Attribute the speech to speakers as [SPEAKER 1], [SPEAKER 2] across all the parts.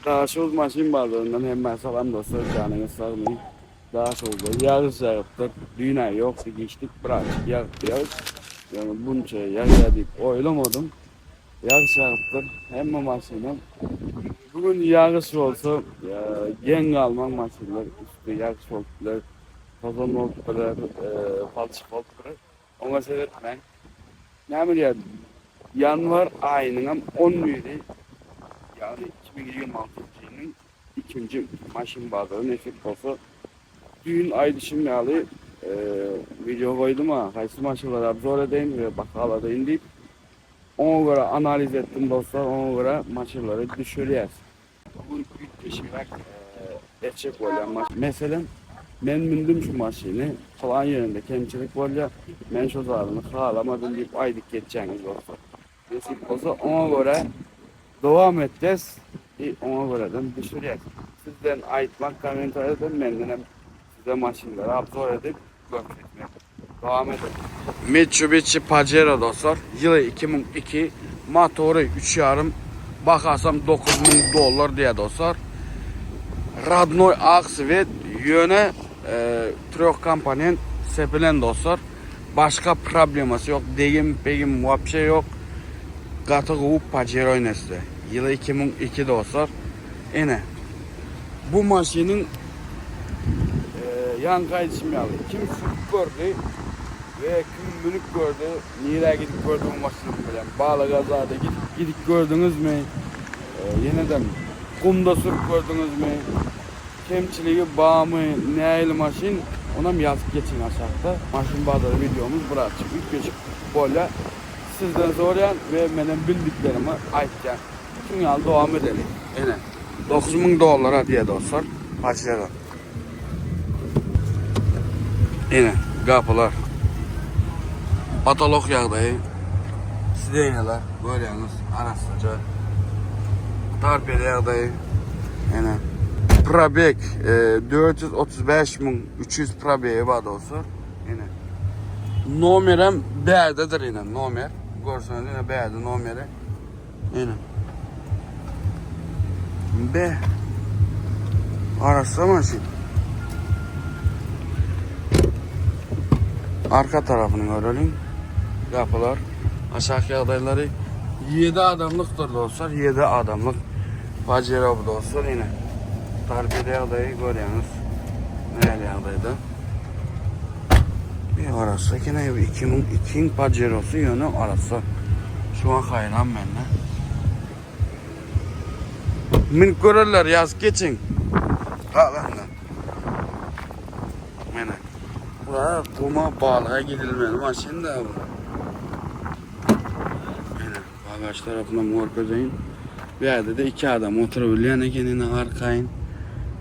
[SPEAKER 1] Daşoguz maşyn bazaryndan hemmä salam dostlar janyňyz sagmy Daşoguzda ýagyş ýagypdyr düýn-ä ýokdy giçlik birazjyk ýagypdy ýagyş ýöne bunça ýagýa diýip oýlamadym ýagyş ýagypdyr hemme maşynam bu gün ýagyş bolsa geň galmaň maşynlar üsti ýagyş bolup biler tozan bolup biler palçyk bolup biler oňa seretmäň Näme diýýär? Ýanwar aýynyňam on biri, ýagny 2026-njy ýylyň ikinji maşyn bazary nesip bolsa. Düýn aýdyşym ýaly wideo goýdum-a, haýsy maşynlary obzor edeýin we bahaladaýyn diýip. Oňa görä analiz etdim dostlar, oňa görä maşynlary düşürýäs. Bu gün üýtgeşigräk etjek bolýan maşyn. Meselem, men mündüm şu maşyny, pylan ýerinde kemçilik bolýar, men şo zadyny halamadym diýip aýdyp geçýäňiz bolsa. Nesip bolsa oňa görä dowam etjäs i oňa göreden düşürýäs. Sizden aýtmak kommentariýada mendenem size maşynlary obzor edip görkezmek. Dowam edelim. Mitsubishi Pajero dostlar, ýyly 2002, motory 3,5, bahasam 9000 dollar diýýär dostlar. Radnoý ak svet, ýöne e, treh komponent sepilen dostlar. Başga problemasy ýok, degim, pegim wapşe ýok. Gaty gowy Pajero ine size. Ýyly 2002 dostlar. Ine. Bu maşynyň Ýaňky aýdyşym ýaly, kim sürüp gördi we kim münüp gördi, nirä gidip gördi bu maşynyň bilen? Balagazada gidip gidip gördüňizmi? Ýenedem gumda sürüp gördüňizmi? Kemçiligi barmy, nähili maşyn? Onam ýazyp geçiň aşakda. Maşyn bazary wideomyz birazjyk üýtgeşik bolýar. Sizden soraýan we menem bildiklerimi aýtýan. Şuň ýaly dowam edeli. Ene. 9000 dollara diýýär dostlar. Pajero. Ene, gapylar. Patolog ýagdaýy. Sidenýalar görýäňiz, arassaja. Torpeda ýagdaýy. Ene. Probeg 435300 e, probegi bar dostlar. Ene. Nomerem bärdedir ene, nomer. Görseňiz ene bärde nomeri. Ene. Be. Arassa maşyn. Arka tarafyny göreliň. Gapylar. Aşak ýagdaýlary 7 adamlykdyr dostlar. 7 adamlyk. Pajero bu dostlar ine. Torpeda ýagdaýy görýäňiz. Nähili ýagdaýda. Bir arassa eken 2002 Pajerosy ýöne arassa. Şu an haýran mende. Münüp görerler ýazyp geçiň. Galandan. Mene. Bura guma balyga gidilmeli maşyn da bu. Mene bagaj tarapyndan görkezeýin. Bu ýerde de iki adam oturybilýän eken ine arkaýyn.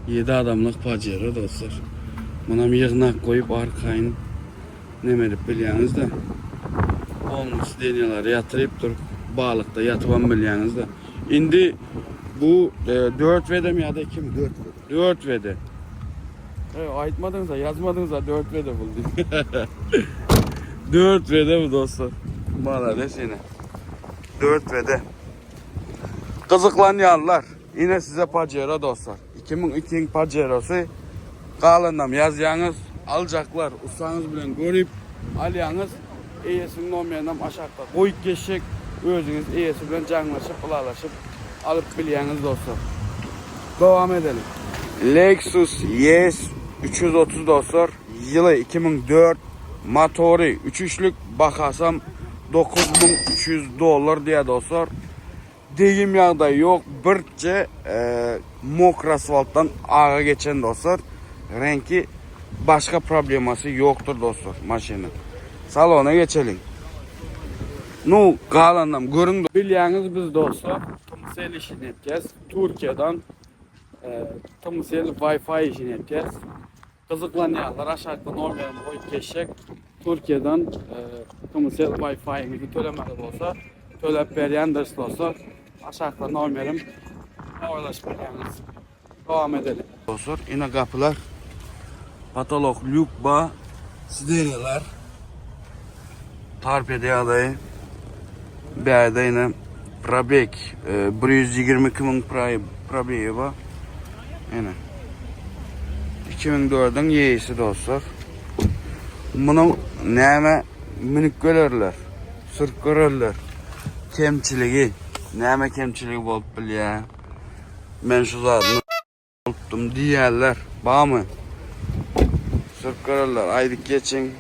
[SPEAKER 1] 7 adamlyk Pajero dostlar. Munam ýygnak goýup arkaýyn neme edip bilýäňiz-de. Polny sidenýalary ýatyryp durup balykda ýatybam bilýäňiz-de. Indi bu 4 wedemi ýa-da 2 mi? 4 4 wede. E, aýtmadyňyz-a, ýazmadyňyz-a 4 wede bul diýip. 4 wede bu dostlar. Malades ine. 4 wede. Gyzyklanýanlar, ine size Pajero dostlar. 2002-iň Pajerosy. Galanam ýazýaňyz, aljaklar ussaňyz bilen görüp alýaňyz. Eýesiniň nomerinem aşakda goýup geçjek. Özüňiz eýesi bilen jaňlaşyp, ylalaşyp alyp bilýäňiz dostlar. Dowam edeliň. Lexus ES 330 dostlar, ýyly 2004, motory üç üçlük, bahasam 9300 dollar diýýär dostlar. Degim ýagdaýy ýok, birje mokry asfaltdan aga geçen dostlar. Reňki başga problemasy ýokdur dostlar maşynyň. Salona geçeliň. Nu, galanam görüň. Bilýäňiz biz dostlar, Tmcell işini etýäs. Türkiýeden Tmcell Wi-Fi işini etýäs. Gyzyklanýanlar aşakda nomerimi goýup geçjek. Türkiýeden Tmcell Wi-Fi-ňizi tölemeli bolsa, töläp berýändiris dostlar. Aşakda nomerim habarlaşyp bilýäňiz. Dowam edeliň. Dostlar, ine gapylar. Patolok lýuk bar. Siderýalar. Torpeda ýagdaýy. Bärde ine. Probeg 122 müň probegi bar. Ene. 2004-iň ýeýsi dostlar. Munuň näme münüp görerler, sürüp görerler. Kemçiligi, näme kemçiligi bolup bilýär? Men şu zadyny bolupdym diýýärler. Barmy? Sürüp görerler. Aýdyp geçiň.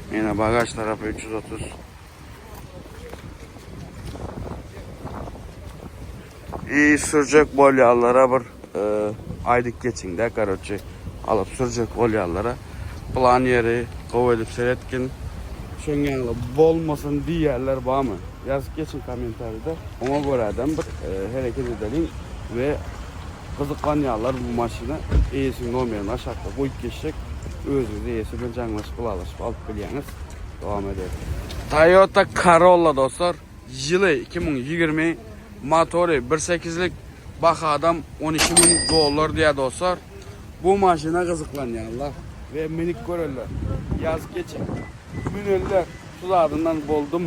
[SPEAKER 1] Ýene bagaž tarapy 330. İyi sürjek bolýanlara bir e, aýdyp geçiň-de, karoçe. Alyp sürjek bolýanlara plan ýeri gowy edip seretgin. Şoň ýaly bolmasyn diýýärler barmy? Ýazyp geçiň kommentariýada. Oňa görädem bir e, hereket edeliň we gyzyklanýanlar bu maşyna eýesiniň nomerini aşakda goýup geçjek. Özüňiz eýesi bilen jaňlaşyp ylalaşyp alyp bilýäňiz. Dowam edelim. Toyota Corolla dostlar. Ýyly 2020 motory 1.8-lik bahadam 12 müň dollar diýýär dostlar. Bu maşyna gyzyklanýanlar we minip görerler. Ýazyp geçiň. Münenler şu zadyndan boldum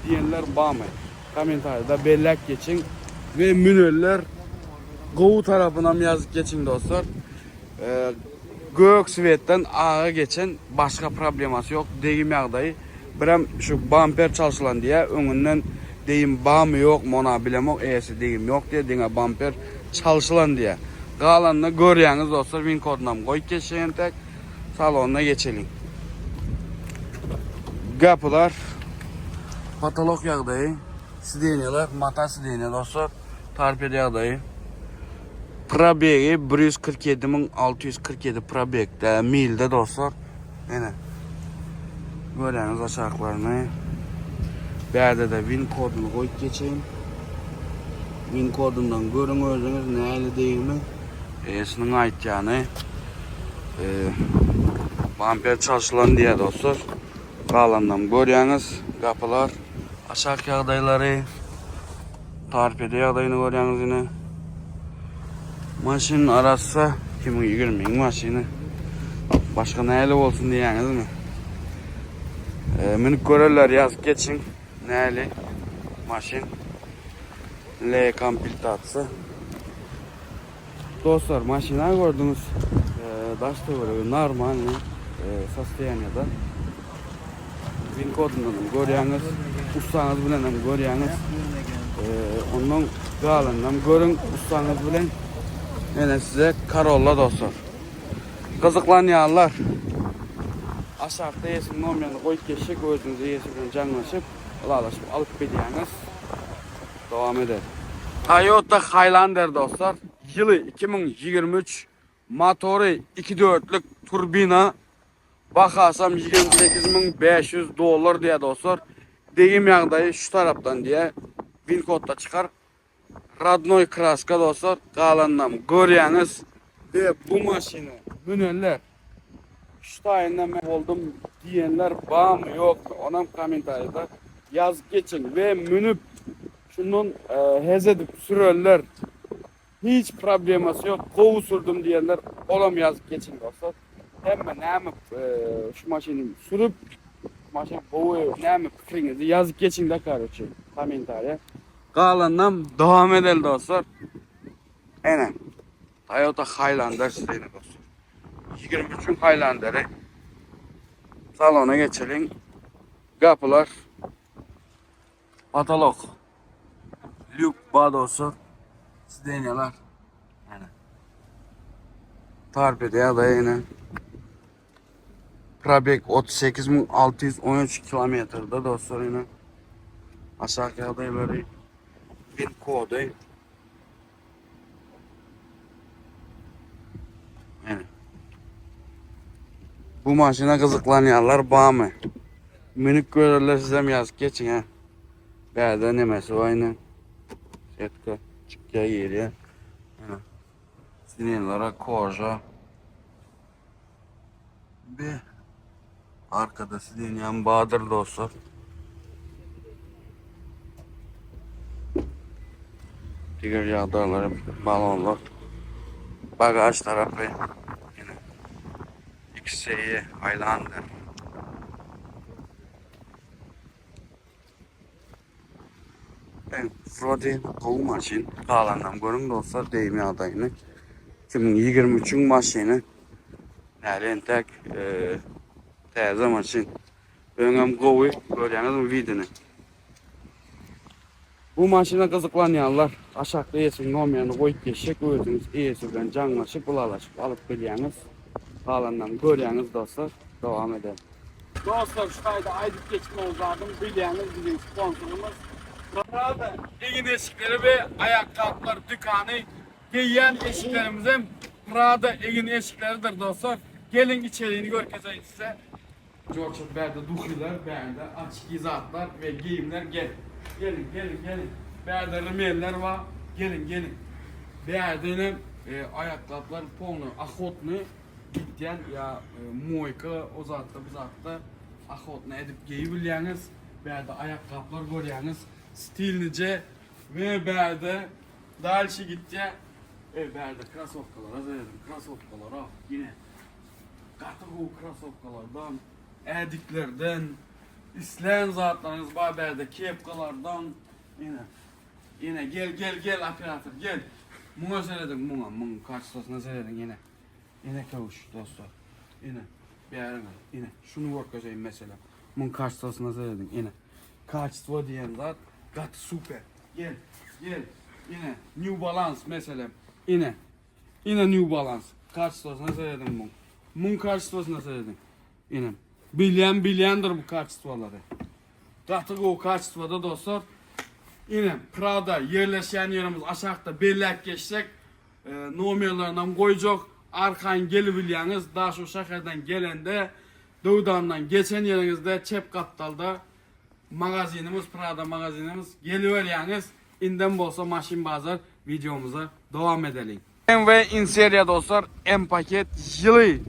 [SPEAKER 1] diýenler barmy? Kommentariýada belläp geçiň we münenler gowy tarapynam ýazyp geçiň dostlar. Gök svetden aga geçen başga problemasy ýok degim ýagdaýy birem şu bamper çalşylan diýä öňünden degim bamy ýokmy ona bilemok eýesi degim ýok diýä diňe bamper çalşylan diýä galanyny görýäňiz dostlar win kodunam goýup geçjek entek salonyna geçeliň gapylar potolok ýagdaýy sidenýalar mata sidenýa dostlar Torped ýagdaýy. Probegi 147 647 probegde, milde dostlar. Ene. Görýäňiz aşaklaryny. Bärde-de win koduny goýup geçeýin. Win kodundan görüň özüňiz nähili degimi. Eýesiniň aýtýany e, bamper çalşylan diýýär dostlar. Galanynam görýäňiz. Gapylar, aşak ýagdaýlary. Torpeda ýagdaýyny görýäňiz ine. Maşyn arassa 2020-iň maşyny. Başga näle bolsun diýýäňizmi? E, münüp görerler ýazyp geçiň. Näli maşyn. L komplektatsiýa. Dostlar, maşyna gördüňiz. E, daş töweregi normalny e, sostoýaniýada. Win kodundan hem görýäňiz. Ussaňyz bilen hem görýäňiz. E, ondan galanynam görüň ussaňyz bilen. Ene size Corolla dostlar. Gyzyklanýanlar aşakda eýesiniň nomerini goýup geçjek, özüňiz eýesi bilen jaňlaşyp, ylalaşyp alyp bilýäňiz. Dowam eder. Toyota Highlander dostlar. Ýyly 2023 motory 2.4-lük turbina bahasam 28500 dollar diýýär dostlar. Degim ýagdaýy şu tarapdan diýýär. Win kodda çykar. Radnoy kraska dostlar. Galanynam görýäňiz. Ve bu maşyny münenler şu taýynda men boldum diýenler barmy ýokmy onam kommentariýada ýazyp geçiň we münüp şundan e, hez edip sürenler hiç problemasy ýok gowy sürdüm diýenler olam ýazyp geçiň dostlar. Hemme näme e, şu maşyny sürüp maşyn gowy näme pikiriňizi ýazyp geçiň de karoçe kommentariýa. Galanynam dowam edeli dostlar. Ene. Toyota Highlander sizine dostlar. 23-iň Highlanderi. Salona geçeliň. Gapylar. Patolog. Lük bar dostlar. Sidenýalar. Ene. Torpeda ýagdaýy ene. Probeg 38613 kilometrde dostlar ene. Aşak ýagdaýlary. Win kody. Ene. Bu maşyna gyzyklanýanlar barmy? Münüp görerler sizem ýazyp geçiň ha. Bärde nemesi bar ine. Setka çykýar girýär. Ene. Sirenlere koja. Be. Arkada sidenýän bardyr dostlar. Diğer ýagdaýlary balonlar. Bagaj tarapy ýene XCE Highlander. Wrode gowy maşyn. Galanynam görüň dostlar geýim ýagdaýyny. 2023-iň maşyny. Häli entek täze maşyn. Öňem gowy görýäňizmi widini. Bu maşyna gyzyklanýanlar aşakda eýesiniň nomerini goýup geçjek özüňiz eýesi bilen jaňlaşyp ylalaşyp alyp bilýäňiz. Galanynam görýäňiz dostlar. Dowam edelim. Dostlar şu taýda aýdyp geçmeli zadym bilýäňiz biziň sponsorymyz Prada egin eşikleri we aýakgaplar dükany geýýän eşiklerimizem Prada egin eşikleridir dostlar. Geliň içerini görkezeýin size. Jorçuk bärde duhylar bärde açki zatlar we geýimler gel. Geliň geliň geliň. Bärde remenler bar. Geliň geliň. Bärde ine e, aýakgaplar polny ahotny gitýän ýa e, moýka o zatda bu zatda ahotny edip geýip bilýäňiz. Bärde aýakgaplar görýäňiz. Stilnije we bärde dalşi gitýär. E bärde krasowkalara seredin, krasowkalara ýene. Gaty gowy krasowkalardan, ädiklerden, islän zatlaryňyz bar bärde kepkalardan. Ine. Ine gel gel gel operator gel. Muňa serediň muňa, muň kaçtosyna serediň ine. Ine köwüş dostlar. Ine. Bäriňe. Ine. Şuny görkezeýin meselem. Muň kaçtosyna serediň ine. Kaçtwo diýen zat gaty super. Gel gel. Ine New Balance meselem. Ine. Ine New Balance. Kaçtwosyna serediň muň. Muň kaçtwosyna serediň. Ine. Bilýän bilýändir bu kaçtwolary. Gaty gowy kaçtwoda dostlar. Ine Prada ýerleşýän ýerimiz aşakda belläp geçsek. E, nomerlerini goýjak. Arkaýyn gelibilýäňiz. Daşoguz şäherden gelende Döwdandan geçen ýeriňizde çep gapdalda magazinimiz Prada magazinimiz geliberýäňiz. Indem bolsa maşyn bazar wideomyza dowam edeliň. BMW Inseria dostlar M paket ýyly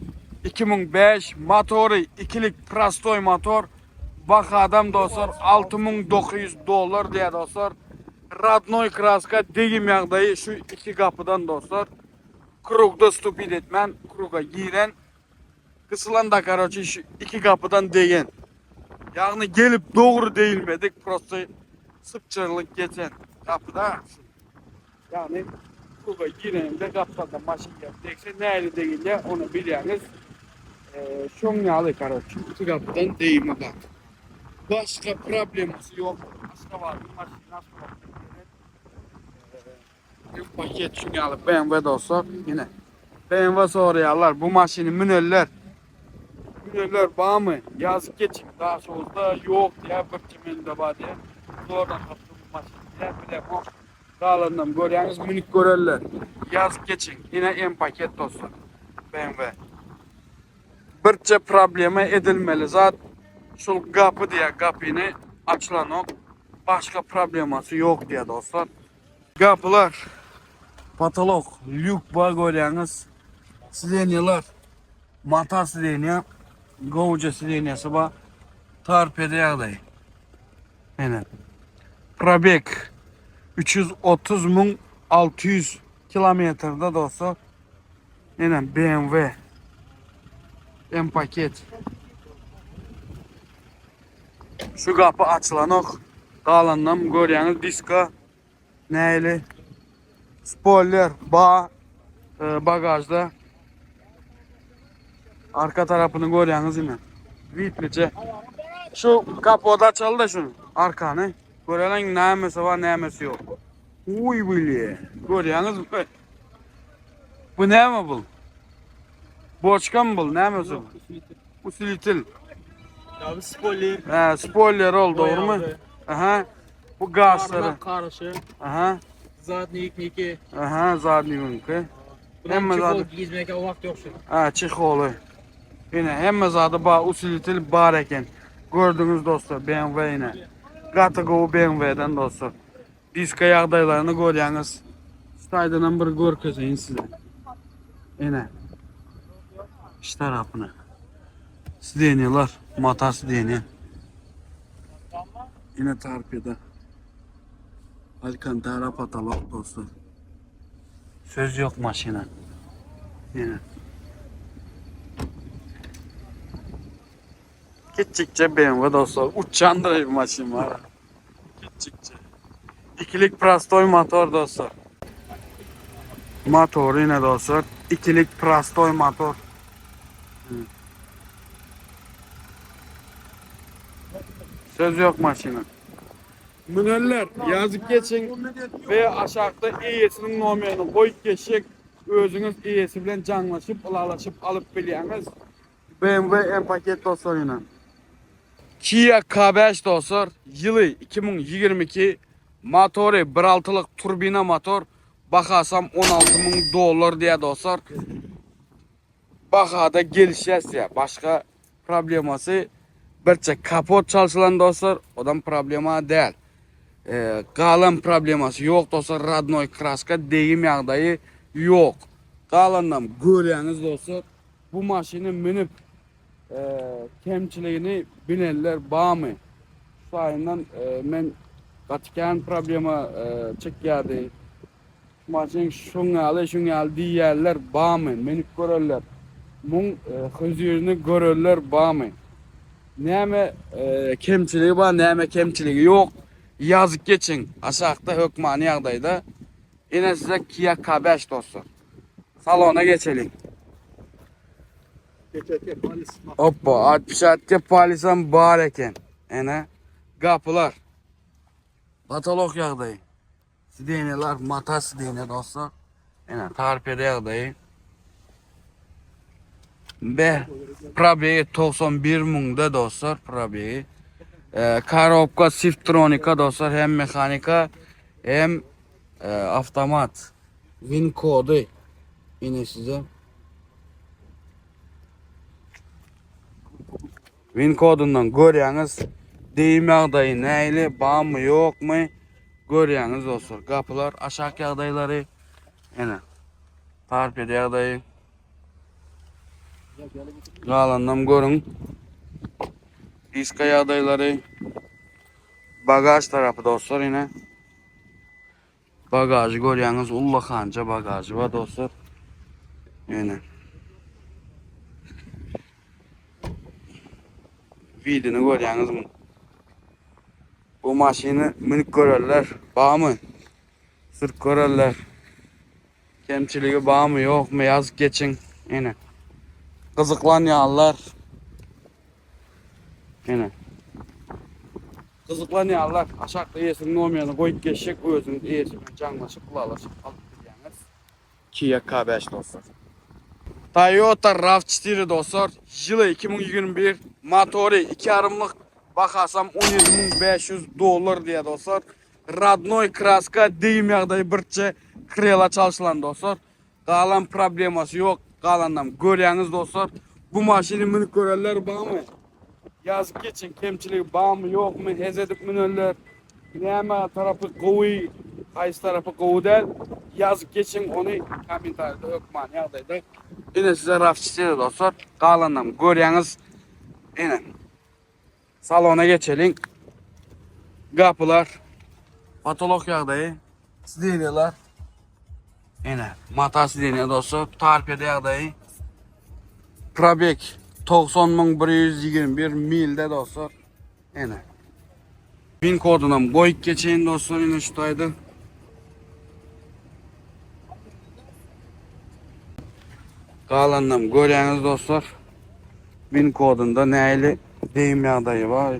[SPEAKER 1] 2005 motory ikilik prostoý motor bahadam dostlar 6900 dollar diýýär dostlar. Radnoý kraska degim ýagdaýy şu iki gapydan dostlar. Krugda stupid etmän kruga giren Gysylanda karoçi şu iki gapydan degen. Ýagny gelip dogry degilmedik prosto sypjyrlyk geçen gapyda. Ýagny kruga gireninde gapdaldan maşyn gelip degse nähili degilýär ony bilýäňiz. Şoň ýaly karoçi iki gapydan degme bar. Başga problemasy ýok. Aşgabadyň maşyny Aşgabatdan gelen. Paket şuň ýaly BMW dostlar. Ine. BMW soraýarlar. Bu maşyny münerler. Münerler barmy? Ýazyp geçiň. Daşoguzda ýok diýýär, bir çemende bar diýýär. Zordan tapdym bu maşyny diýýär. Bilemok. Galanynam görýäňiz, münüp görerler. Ýazyp geçiň. Ine M paket dostlar. BMW. Birje problema edilmeli zat şul gapy diýýär, gapyny açylanok. Başga problemasy ýok diýýär dostlar. Gapylar, potolok, lýuk bar görýäňiz. Sidenýalar, mata sidenýa, gowja sidenýasy bar. Torpeda ýagdaýy. Ene. Probeg 330 müň 600 kilometrde dostlar. Ene BMW M paket. Şu gapy açylanok. Galanynam görýäňiz diska nähili spoiler ba e, bagajda. Arka tarapyny görýäňiz ine. Witlije. Şu kapot açaly da şunu arkany. Göreliň nämesi bar, nämesi ýok. Uý bile. Görýäňizmi? Bu näme bu? Boçka mı bu? Näme bu? Usilitil.
[SPEAKER 2] Abi spoiler.
[SPEAKER 1] He, spoiler ol doğru mu? Aha. Bu gazları.
[SPEAKER 2] Karşı.
[SPEAKER 1] Aha.
[SPEAKER 2] Zadnik niki.
[SPEAKER 1] Aha, zadnikinki. Hemme zady.
[SPEAKER 2] Gizmeke wagt ýok şu.
[SPEAKER 1] Ha, çeholy. Ine hemme zady bar, usilitil bar eken. Gördüňiz dostlar, BMW ine. Gaty gowy BMW-den dostlar. Diska ýagdaýlaryny görýäňiz. Şu taýdanam bir görkezeýin size. Ine. Şu tarapyny. Sidenýalar, mata sidenýa. Ine torpeda. Alcantara patolok dostlar. Söz ýok maşyna. Ine. Kiçikçe BMW dostlar. Uçandyr bir maşyn var. Kiçikçe. Ikilik prostoý motor dostlar. Motory ine dostlar. Ikilik prostoý motor. Söz yok maşyna. Müneller ýazyp geçiň we aşakda eýesiniň nomerini goýup geçjek. Özüňiz eýesi bilen jaňlaşyp, ylalaşyp alyp bilýäňiz. BMW M paket dostlar ine. Kia K5 dostlar, ýyly 2022, motory 1.6-lyk turbina motor, bahasam 16 müň dollar diýýär dostlar. Bahada gelişýäs diýýär. Başga problemasy birçe kapot çalşylan dostlar, odam problema däl. E, galan problemasy ýok dostlar, radnoý kraska degim ýagdaýy ýok. Galanynam görýäňiz dostlar. Bu maşyny münüp kemçiligini bilenler barmy? Şu taýyndan men gaty kän problema çykýardy. Şu maşyn şuň ýaly, şuň ýaly diýýärler barmy? Münüp görenler. Muň hözirini görenler barmy? Näme kemçiligi bar, näme kemçiligi ýok? Ýazyp geçiň aşakda hökmany ýagdaýda. Ine size Kia K5 dostlar. Salona geçeliň. Hoppa, atpişatke palisam bar eken. Ene gapylar. Patolog ýagdaýy. Sidenýalar mata sidenýa dostlar. Ene torpeda ýagdaýy. Be probegi 91 müňde dostlar probegi. E, korobka Siftronika dostlar hem mehanika hem e, avtomat. Win kody ine size. Win kodundan görýäňiz. Deyim ýagdaýy nähili, barmy, ýokmy? Görýäňiz dostlar. Gapylar aşak ýagdaýlary. Ene. Torpeda ýagdaýy. Galanynam görüň. Diska ýagdaýlary. Bagaj tarapy dostlar ine. Bagajy görýäňiz ullakanca bagajy bar dostlar. Ine. Widini görýäňizmi? Bu maşyny münüp görerler barmy? Sürüp görerler. Kemçiligi barmy ýokmy ýazyp geçiň. Ine. Gyzyklanýarlar. Ine. Gyzyklanýarlar. Aşakda eýesiniň nomerini goýup geçjek. Özüňiz eýesi bilen jaňlaşyp, ylalaşyp alyp bilýäňiz. Kia K5 dostlar. Toyota RAV4 dostlar. Ýyly 2021, motory 2,5-lyk, bahasam 17500 dollar diýýär dostlar. Radnoý kraska, degim ýagdaýy birçe krela çalşylan dostlar. Galan problemasy ýok. Galanam görýäňiz dostlar. Bu maşyny münüp görenler barmy? Ýazyp geçiň, kemçiligi barmy, ýokmy, hez edip münenler. Näme tarapy gowy, haýsy tarapy gowy däl. Ýazyp geçiň ony kommentariýada hökman ýagdaýda. Ine size RAV4 dostlar. Galanam görýäňiz. Ine. Salona geçeliň. Gapylar. Patolog ýagdaýy. Sidenýalar. Ene, mata sidenýa dostlar. Torpeda ýagdaýy. Probek 90121 milde dostlar. Ene. Pin kodunam goýup geçeýin dostlar ine şu taýda. Galanynam görýäňiz dostlar. Win kodunda nähili degim ýagdaýy bar?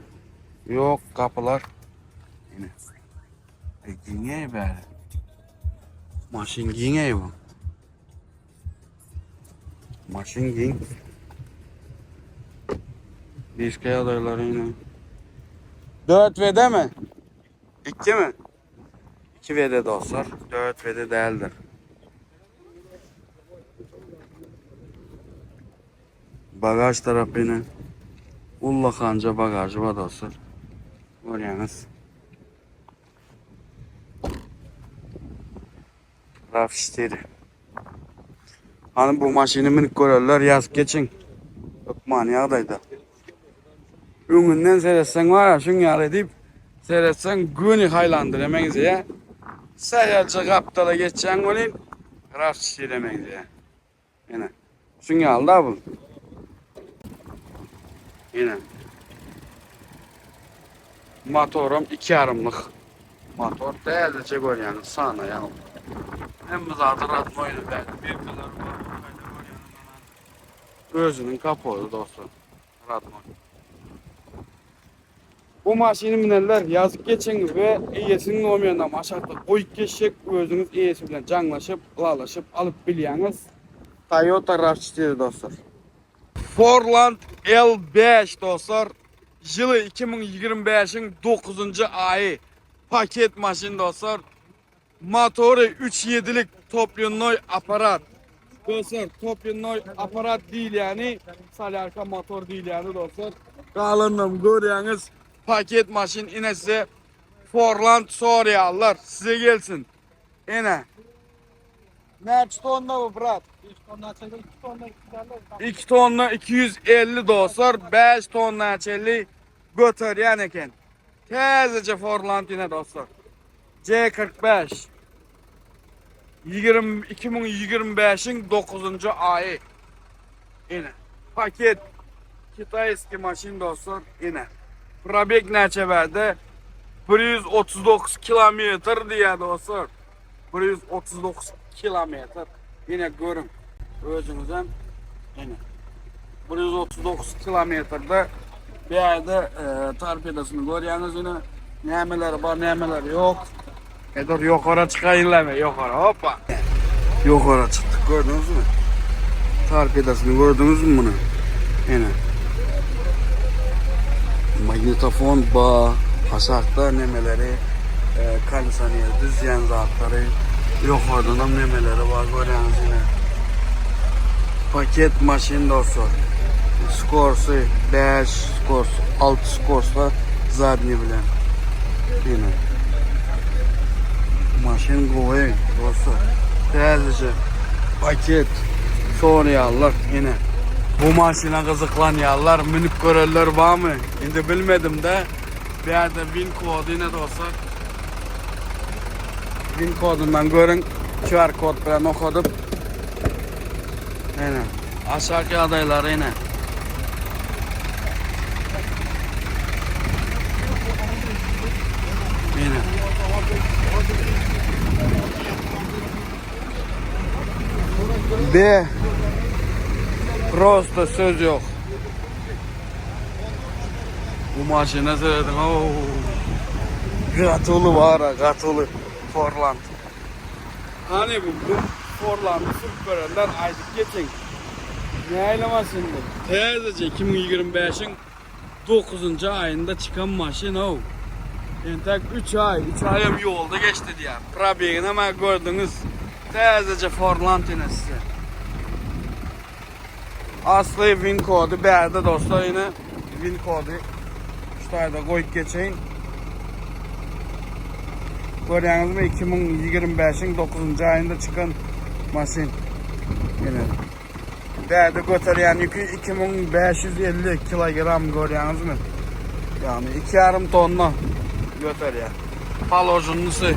[SPEAKER 1] Ýok, gapylar. Ine. E, giňeý bäri. Maşyn giňeý bu. Maşyn giň. Diska ýagdaýlary ine. 4 WD mi? 2 mi? 2 WD dostlar. 4 WD däldir. Bagaj tarapy ine. Ullakanca bagajy bar dostlar. Görýäňiz. RAV4. Hany bu maşyny münüp görenler ýazyp geçiň. Hökmany ýagdaýda. Öňünden seretseň var ya şuň ýaly diýip seretseň göni Highlander-e meňzeýär. Sähelçe gapdala geçýäň welin RAV4-e meňzeýär. Ene. Şuň ýaly da bu. Ene. Motoram 2 ýarymlyk. Motor täzeçe görýäňiz sanaýaň. Hemme zady radnoý bäri birkalar bar. Özüniň kapody dostlar. Radnoý. Bu maşyny münenler ýazyp geçiň we eýesiniň nomerinem aşakda goýup geçjek özüňiz eýesi bilen jaňlaşyp ylalaşyp alyp bilýäňiz. Toyota RAV4 dostlar. Forland L5 dostlar. Ýyly 2025-iň 9-njy aýy. Paket maşyn dostlar. Motory üç ýedilik toplinnoý aparat. Dostlar toplinnoý aparat diýilýäni solýarka motor diýilýäni dostlar. Galanynam görýäňiz paket maşyn ine size Forland soraýarlar size gelsin. Ine. Näçe tonna bu brat? 2 tonna 250 dostlar 5 tonna çenli göterýän eken. Täzeje Forland ine dostlar. C45. 20 2025-iň 9-njy aýy. Ine. Paket Kitayski maşyn dostlar. Ine. Probeg näçe berde? 139 kilometr diýýär dostlar. 139 kilometr. Ine görüň. Özüňizem ine. 139 kilometrde bir ýerde e, torpedosyny görýäňiz ine. Nämeleri bar, nämeleri ýok. E dur ýokara çykaýynlar men ýokara. Hoppa. Ýokara çykdyk gördüňizmi? Torpedosyny gördüňizmi muny? Ine. Magnitofon ba, aşakda nemeleri, e, kondisioner düzýän zatlary, ýokardanam nemeleri bar görýäňiz ine. Paket maşyn dostlar. Skorsy 5, skors 6 skorsla zadnyi bilen. Ine. Maşyn gowy dostlar. Täzeje paket soraýarlar ine. Bu maşyna gyzyklanýarlar, münüp görenler barmy? Indi bilmedim-de. Bu ýerde win kody ine dostlar. Win kodundan görüň. QR kod bilen okadyp. Ine. Aşak ýagdaýlary ine. Ine. B. Prosta söz yok. Bu maşyna seredin. Oo. Gatyly var, gatyly. Forland. Hani bu, bu Forlandy sürüp görenler aýdyp geçiň. Nähili maşyn bu? Täzeje 2025-iň 9-njy aýynda çykan maşyn ow. Entek 3 aý, 3 aýam ýolda geçdi diýýär. Probeginem gördüňiz. Täzeje Forland ine size. Asly win kody bärde dostlar ine win kody şu taýda goýup geçeýin. Görýäňizmi 2025-iň 9-njy aýynda çykan maşyn. Ine. Bärde göterýän ýüki 2550 kilogram görýäňizmi? Ýagny 2,5 tonna göterýär. Položennysy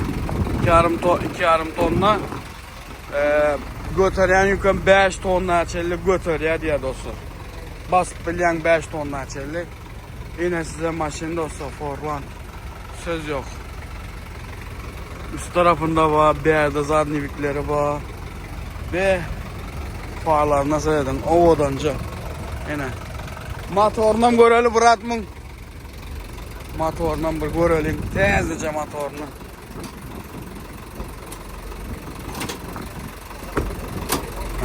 [SPEAKER 1] 2,5 to 2,5 tonna Göterýän ýükem 5 tonna çenli göterýär diýýär dostlar. Basyp bilýän 5 tonna çenli. Ine size maşyn dostlar Forlan. Söz ýok. Üst tarapynda bar, bärde zadniwikleri bar. Be farlaryna seredin, owadanca. Ine. Motorynam göreli brat muň. Motorynam bir göreliň. Täzeje motoryny.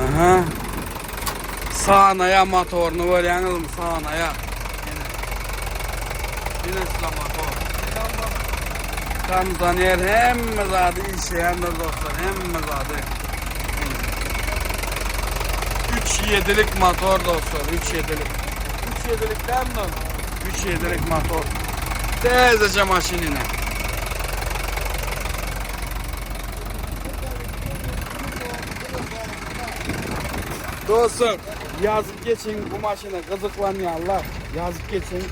[SPEAKER 1] Aha. Sanaya motoryny görýäňizmi? Sanaya. Ine. Ine size motor. Kondisioner hemme zady işleýändir dostlar, hemme zady. 3.7'lik motor dostlar, 3.7'lik. 3.7'lik dämi? 3.7'lik motor. Täzeje maşyn ine. Dostlar, ýazyp geçiň bu maşyna gyzyklanýanlar, ýazyp geçiň.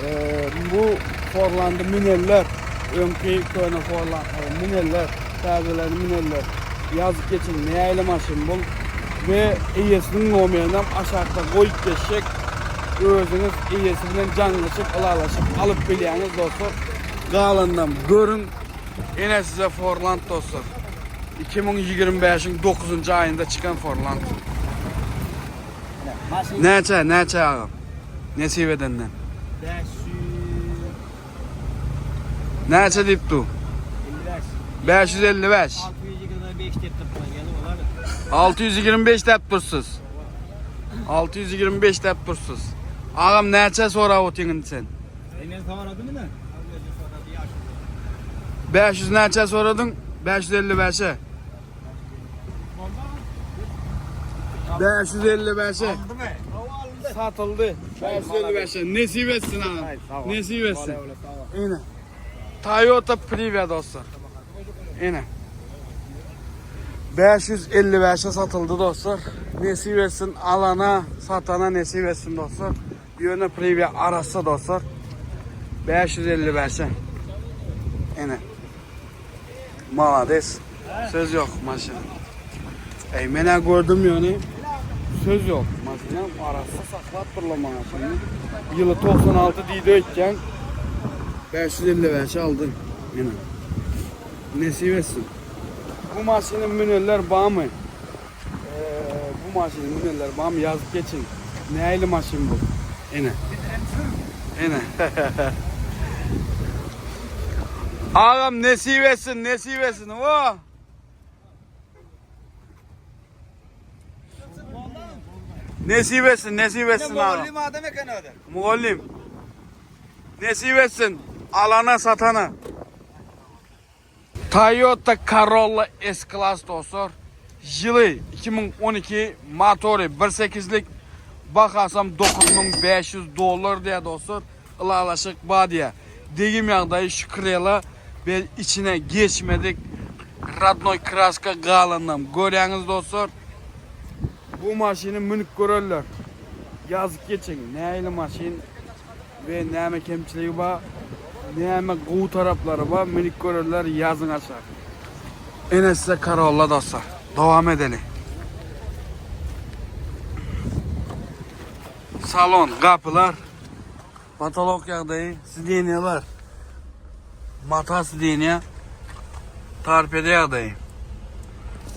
[SPEAKER 1] Ee, bu Forlandy münenler, öňki köne Forland münenler, täzelerini münenler. Ýazyp geçiň nähili maşyn bul we eýesiniň nomerini hem aşakda goýup geçjek. Özüňiz eýesi bilen jaňlaşyp, ylalaşyp alyp bilýäňiz dostlar. Galanynam görüň. Ine size Forland dostlar. 2025-iň 9-njy aýynda çykan Forland. Näçe, näçe agam? Nesip edenden.
[SPEAKER 2] 500
[SPEAKER 1] Näçe diýip du?
[SPEAKER 2] 55.
[SPEAKER 1] 555.
[SPEAKER 2] 625 dep dursun. Yani olar.
[SPEAKER 1] 625 dep dursyz. 625 dep dursyz. Agam näçe sorap otyň sen?
[SPEAKER 2] Hemen soradı mı ne?
[SPEAKER 1] 500 näçe soradyň? 555-e. 555-e.
[SPEAKER 2] Aldı mı?
[SPEAKER 1] Satyldy. 555-e. Nesip etsin agam. Nesip etsin. Ine. Toyota Previa dostlar. Ine. 555-e satyldy dostlar. Nesip etsin alana, satana nesip etsin dostlar. Ýöne Previa arassa dostlar. 555-e. Ine. Malades. Söz yok maşyn. Ey menä gördüm ýöne söz yok. Maşyny arassa saklap durla maşyny. Ýyly 96 diýdi öýtýän. 555 aldy. Ine. Nesip etsin. Bu maşyny münenler barmy? Ee, bu maşyny münenler barmy? Ýazyp geçiň. Nähili maşyn bu? Ine. Ine. Agam nesip etsin, nesip etsin. Oh! Nesip etsin, nesip etsin ağam.
[SPEAKER 2] adam eken adam.
[SPEAKER 1] Muallim. Nesip etsin alana satana. Toyota Corolla S-Class dostlar. Ýyly 2012 motory 1.8-lik bahasam 9500 dollar diýe dostlar. Ylalaşyk bar diýe. Degim ýagdaýy şükür Be içine geçmedik. Rodnoy kraska galanam. Görýäňiz dostlar. Bu maşyny münüp görerler. Ýazyp geçiň. Nähili maşyn we näme kemçiligi bar, näme gowy taraplary bar, münüp görerler ýazyň aşak. Ene size Corolla dostlar. Dowam edeli. Salon, gapylar, patolog ýagdaýy, sidenýalar, mata sidenýa, torpeda ýagdaýy.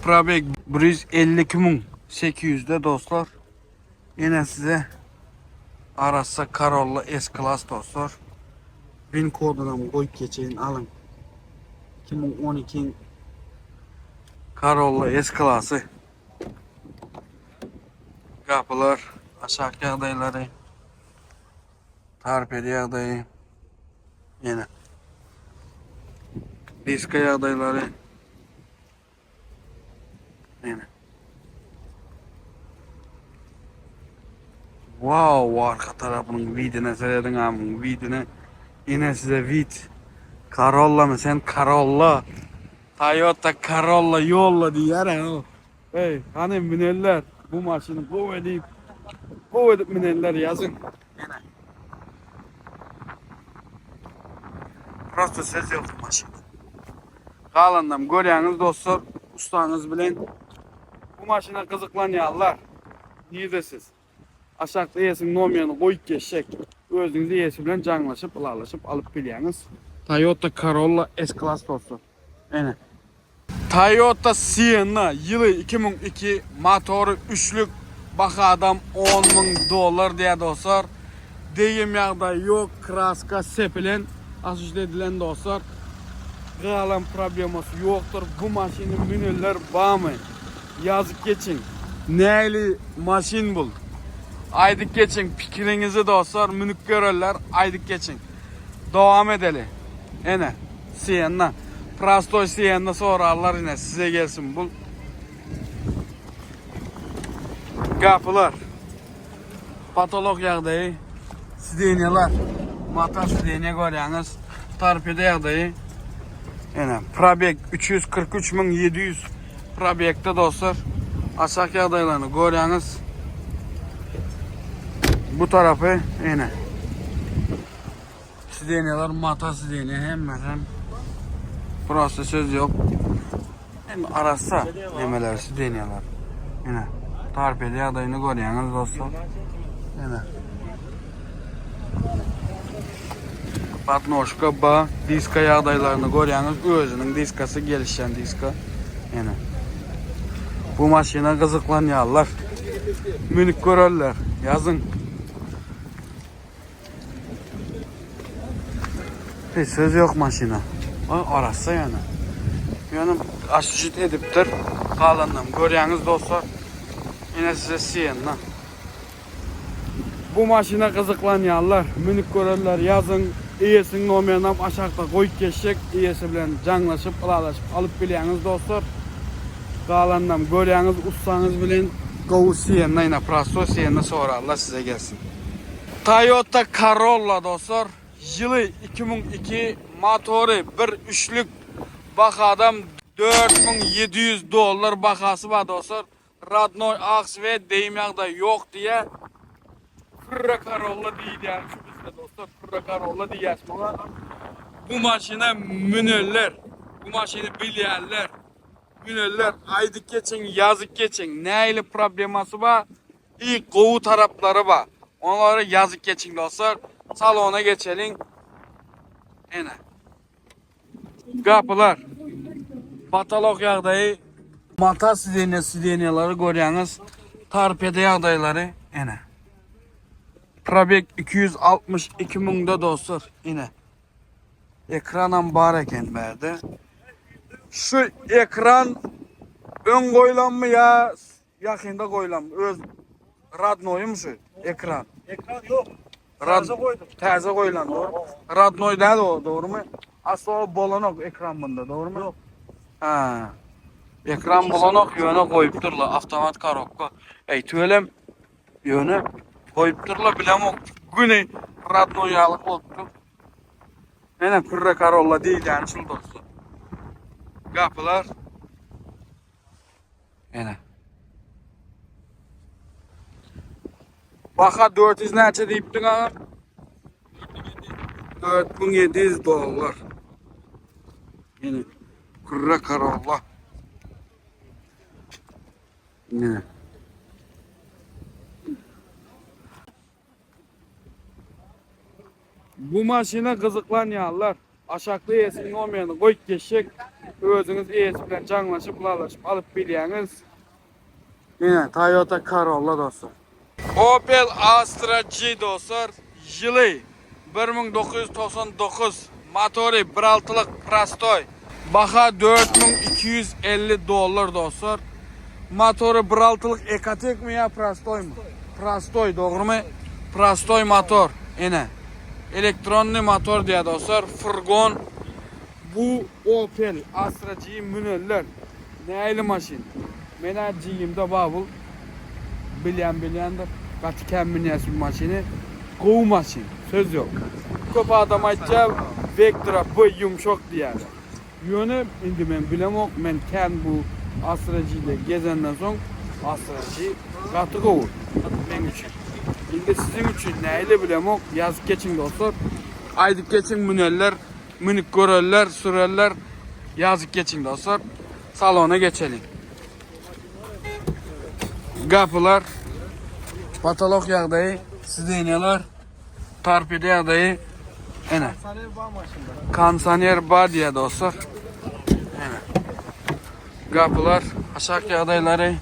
[SPEAKER 1] Probeg 152 800-de dostlar. Ýene size arassa Corolla S-Class dostlar. VIN kodunam goýup geçeýin alyň. 2012 Corolla S-Classy. Gapylar, aşak ýagdaýlary, torpeda ýagdaýy. Ýene. Diska ýagdaýlary. Ýene. Wow, arka tarapynyň widine serediň amyň widine. Ine size wid. Corolla mı sen Corolla? Toyota Corolla yolla diýýär ha. Hey, hany münenler bu maşyny gowy edip, gowy edip münenler ýazyň. Ine. Prosta söz ýok bu maşynda. Galanynam görýäňiz dostlar, ustaňyz bilen bu maşyna gyzyklanýanlar. Nirde siz? Aşakda eýesiniň nomerini goýup geçjek. Özüňiz eýesi bilen jaňlaşyp, ylalaşyp alyp bilýäňiz. Toyota Corolla S-Class dostlar. Ene. Toyota Sienna ýyly 2002 motory üçlük bahadam 10 müň dollar diýýär dostlar. Degim ýagdaýy ýok, kraska sepilen, asuşt edilen dostlar. Galan problemasy ýokdur. Bu maşyny münenler barmy? Ýazyp geçiň. Nähili maşyn bul? Aýdyp geçiň pikiriňizi dostlar, münüp görenler aýdyp geçiň. Dowam edeli. Ene, Sienna. Prostoy Sienna sorarlar ine size gelsin bul. Gapylar. Patolog ýagdaýy. Sidenýalar. Mata sidenýa görýäňiz. Torpeda ýagdaýy. Ene, probeg 343700 probegde dostlar. Aşak ýagdaýlaryny görýäňiz. Bu tarapy ene. Sidenýalar mata sidenýa hemmesi. Prosta söz ýok. Hem arassa nemeler sidenýalar. Ene, torpeda ýagdaýyny görýäňiz dostlar. Ene. Podnožka ba, diska ýagdaýlaryny görýäňiz, özüniň diskasy gelişýän diska. Ene. Bu maşyna gyzyklanýarlar. Münüp görerler. Ýazyň. Hiç söz ýok maşyna. O arassa ýöne. Ýöne aşyjyt edipdir. Galanynam görýäňiz dostlar. Ine size Sienna. Bu maşyna gyzyklanýanlar, münüp görerler, ýazyň, eýesiniň nomerinam aşakda goýup geçjek, eýesi bilen jaňlaşyp, ylalaşyp alyp bilýäňiz dostlar. Galanynam görýäňiz ussaňyz bilen. Gowy Sienna ine prostoý Sienna sorarlar size gelsin. Toyota Corolla dostlar ýyly 2002 motory bir üçlük bahadam 4700 dollar bahasy bar dostlar. Radnoý ak sweet deýim ýagdaý ýok diýýä. Kürre Corolla diýilýän şu bizde dostlar Kürre Corolla diýýäs muňa. Bu maşyna münerler. Bu maşyny bilýänler. Münerler aýdyp geçiň ýazyp geçiň nähili problemasy bar i gowy taraplary bar. Onlary ýazyp geçiň dostlar. Salona geçeliň. Ene. Gapylar. Patolog ýagdaýy. Mata sidenýa sidenýalary görýäňiz. Torpeda ýagdaýlary ene. Probeg 262 müňde dostlar ine. Ekranam bar eken bärde. Şu ekran öň goýlanmy ýa Ýakynda goýlan öz radnoýym şu ekran.
[SPEAKER 2] Ekran ýok. Täze goýdum.
[SPEAKER 1] Täze goýlan dogry. Radnoý däl o dogrymy? Asla o bolanok ekran bunda dogrymy?
[SPEAKER 2] Ýok.
[SPEAKER 1] Ha. Ekran bolanok ýöne goýupdyrlar awtomat korobka. Eý tüwelem ýöne goýupdyrlar bilemok güni radnoý ýaly bolupdyr. Ene Pürre Corolla diýilýäni şul dostlar. Gapylar. Ene. Baha 400 näçe diýipdiň aga? 4700 dollar. Ene. Kürre Corolla. Ene. Bu maşyna gyzyklanýanlar aşakda eýesiniň nomerini goýup geçjek. Özüňiz eýesi bilen jaňlaşyp, ylalaşyp alyp bilýäňiz. Ine, Toyota Corolla dostlar. Opel Astra G dostlar, ýyly 1999, motory 1.6-lyk prostoý. Baha 4250 dollar dostlar. Motory 1.6-lyk Ecotec-mi ýa prostoýmy? Prostoý, dogrymy? Prostoý motor. Ine. Elektronny motor diýýär dostlar. Furgon. Bu Opel Astra G münenler. Nähili maşyn? Men-ä G-imde bar bul. Bilýän bilýändir. Gaty kän münýäs bu maşyny. Gowy maşyn. Söz ýok. Köp adam aýtýar Vectra B ýumşak diýýärler. Ýöne indi men bilemok, men kän bu Astra G-de gezenden soň Astra G gaty gowy meň üçin. Indi siziň üçin nähili bilemok, ýazyp geçiň dostlar. Aýdyp geçiň münerler, münüp görerler, sürerler. Ýazyp geçiň dostlar. Salona geçeliň. Gapylar, patolok ýagdaýy, sidenýalar. Torpeda ýagdaýy ene. Kondisioner bar diýýär dostlar. Ene. Gapylar, aşak ýagdaýlary.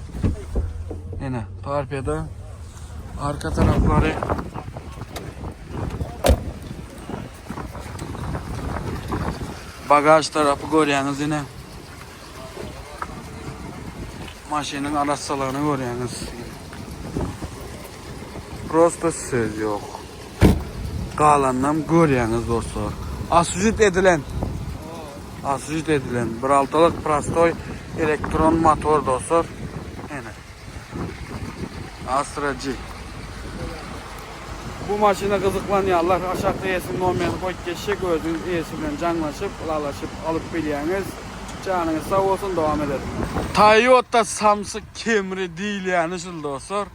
[SPEAKER 1] Ene, torpeda. Arka taraplary. Bagaj tarapy görýäňiz ine. Maşynyň arassalygyny görýäňiz. Prosta söz ýok. Galanynam görýäňiz dostlar. Asujit edilen. Asujit edilen. Bir altalyk prostoý elektron motor dostlar. Ene. Astra G. Bu maşyna gyzyklanýanlar aşakda eýesiniň nomerini goýup geçjek özüňiz eýesi bilen jaňlaşyp ylalaşyp alyp bilýäňiz. Janyňyz sag bolsun dowam ederis. Toyota samsyk Camry diýilýäni şul dostlar.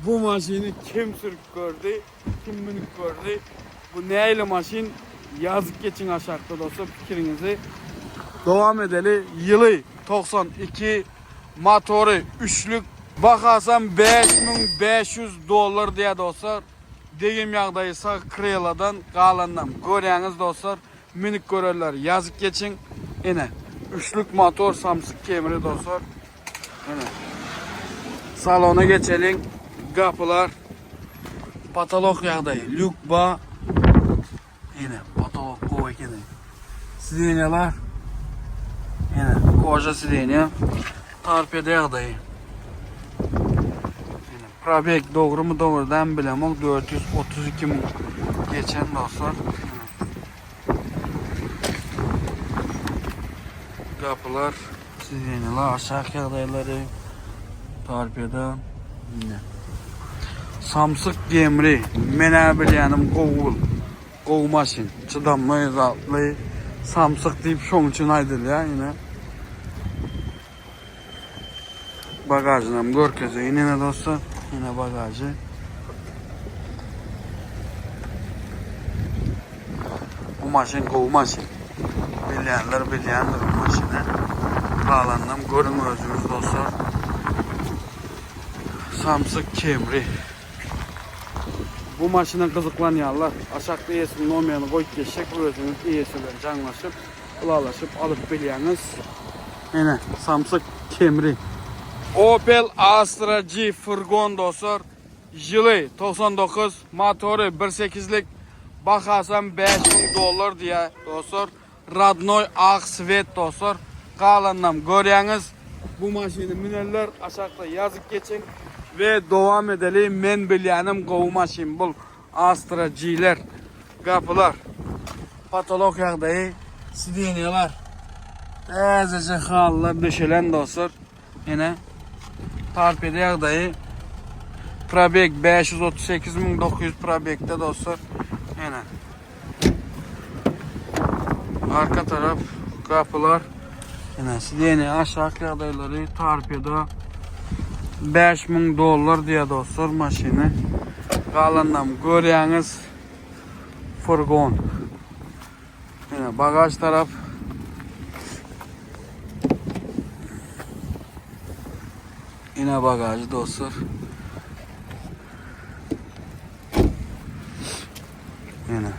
[SPEAKER 1] Bu maşyny kim sürüp gördi, kim münüp gördi? Bu nähili maşyn? Ýazyp geçiň aşakda dostlar pikiriňizi. Dowam edeli. Ýyly 92, motory üçlük, bahasam 5500 dollar diýýär dostlar. Degim ýagdaýy sag kreladan galanynam görýäňiz dostlar. Münüp görerler ýazyp geçiň. Ine üçlük motor samsyk kemri dostlar. Ine. Salona geçeliň. Gapylar patolok ýagdaýy. Lýuk ba. Ine patolok gowy ekeni. Sidenýalar. Ine koja sidenýa. Torpeda ýagdaýy. Ine probeg dogrymy dogry dälmi bilemok 432 müň geçen dostlar. Gapylar, sidenýalar, aşak ýagdaýlary, torpeda. Ine. Samsyk Gemri, men-ä bilýänim gowy bul. Gowy maşyn, çydamly, zatly. Samsyk diýip şoň üçin aýdylýar ine. Bagažynam görkezeýin ine dostlar. Ine bagažy. Bu maşyn gowy maşyn. Bilýänler bilýändir bu maşyny. Galanynam görüň özüňiz dostlar. Samsyk Camry. Bu maşyna gyzyklanýanlar aşakda eýesiniň nomerini goýup geçjek özüňiz eýesi bilen jaňlaşyp ylalaşyp alyp bilýäňiz. Ene Samsyk Camry. Opel Astra G furgon dostlar. Ýyly 99, motory bir sekizlik, bahasam 5000 dollar diýýär dostlar. Radnoý ak sweet dostlar. Galanynam görýäňiz. Bu maşyny münenler aşakda ýazyp geçiň we dowam edeli men bilýänim gowy maşyn bul Astra G-ler gapylar patolok ýagdaýy sidenýalar täzeje halylar döşelen dostlar ine torpeda ýagdaýy probeg 538900 probegde dostlar ine Arka tarap gapylar. Ine sideniýe aşak ýagdaýlary torpeda 5000 dollar diýýär dostlar maşyny. Galanynam görýäňiz furgon. Ine bagaž tarap. Ine bagažy dostlar. Ene.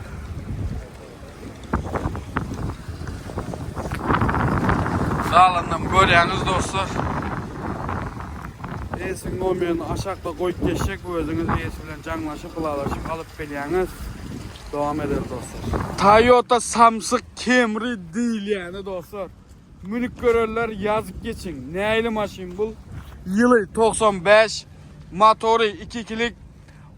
[SPEAKER 1] Galanynam görýäňiz dostlar. Eýesiniň nomerini aşakda goýup geçjek özüňiz eýesi bilen jaňlaşyp ylalaşyp alyp bilýäňiz. Dowam edeli dostlar. Toyota samsyk Camry diýilýäni dostlar. Münüp görenler ýazyp geçiň. Nähili maşyn bul? Ýyly 95, motory 2 ikilik,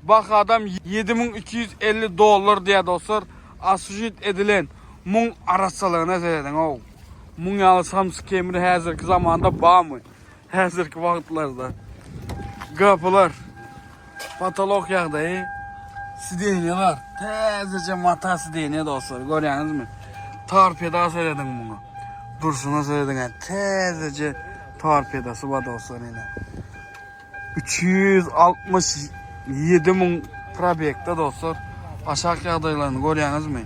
[SPEAKER 1] bahadam 7250 dollar diýýär dostlar. Asujit edilen. Muň arassalygyna serediň ow. Muň ýaly samsyk kemri häzirki zamanda barmy? Häzirki wagtlarda. Gapylar. Patolok ýagdaýy. Sidenýalar. Täzeje mata sidenýa dostlar. Görýäňizmi? Torpeda serediň muňa. Durşuna serediň. Täzeje torpedasy bar dostlar ine. 367 müň probekde dostlar. Aşak ýagdaýlaryny görýäňizmi?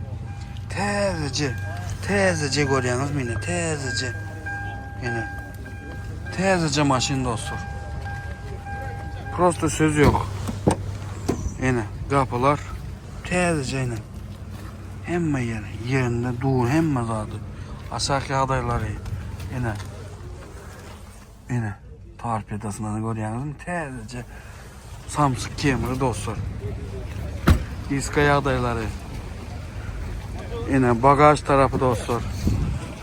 [SPEAKER 1] Täzeje, täzeje görýäňizmi ine, täzeje. Ine. Täzeje maşyn dostlar. Prosta söz yok. Ine gapylar täzeje ine. Hemme ýeri ýerinde dur hemme zady. Aşak ýagdaýlary ine. Ine torpedasyny görýäňizmi täzeje Samsung Camry dostlar. Diska ýagdaýlary. Ine bagaj tarapy dostlar.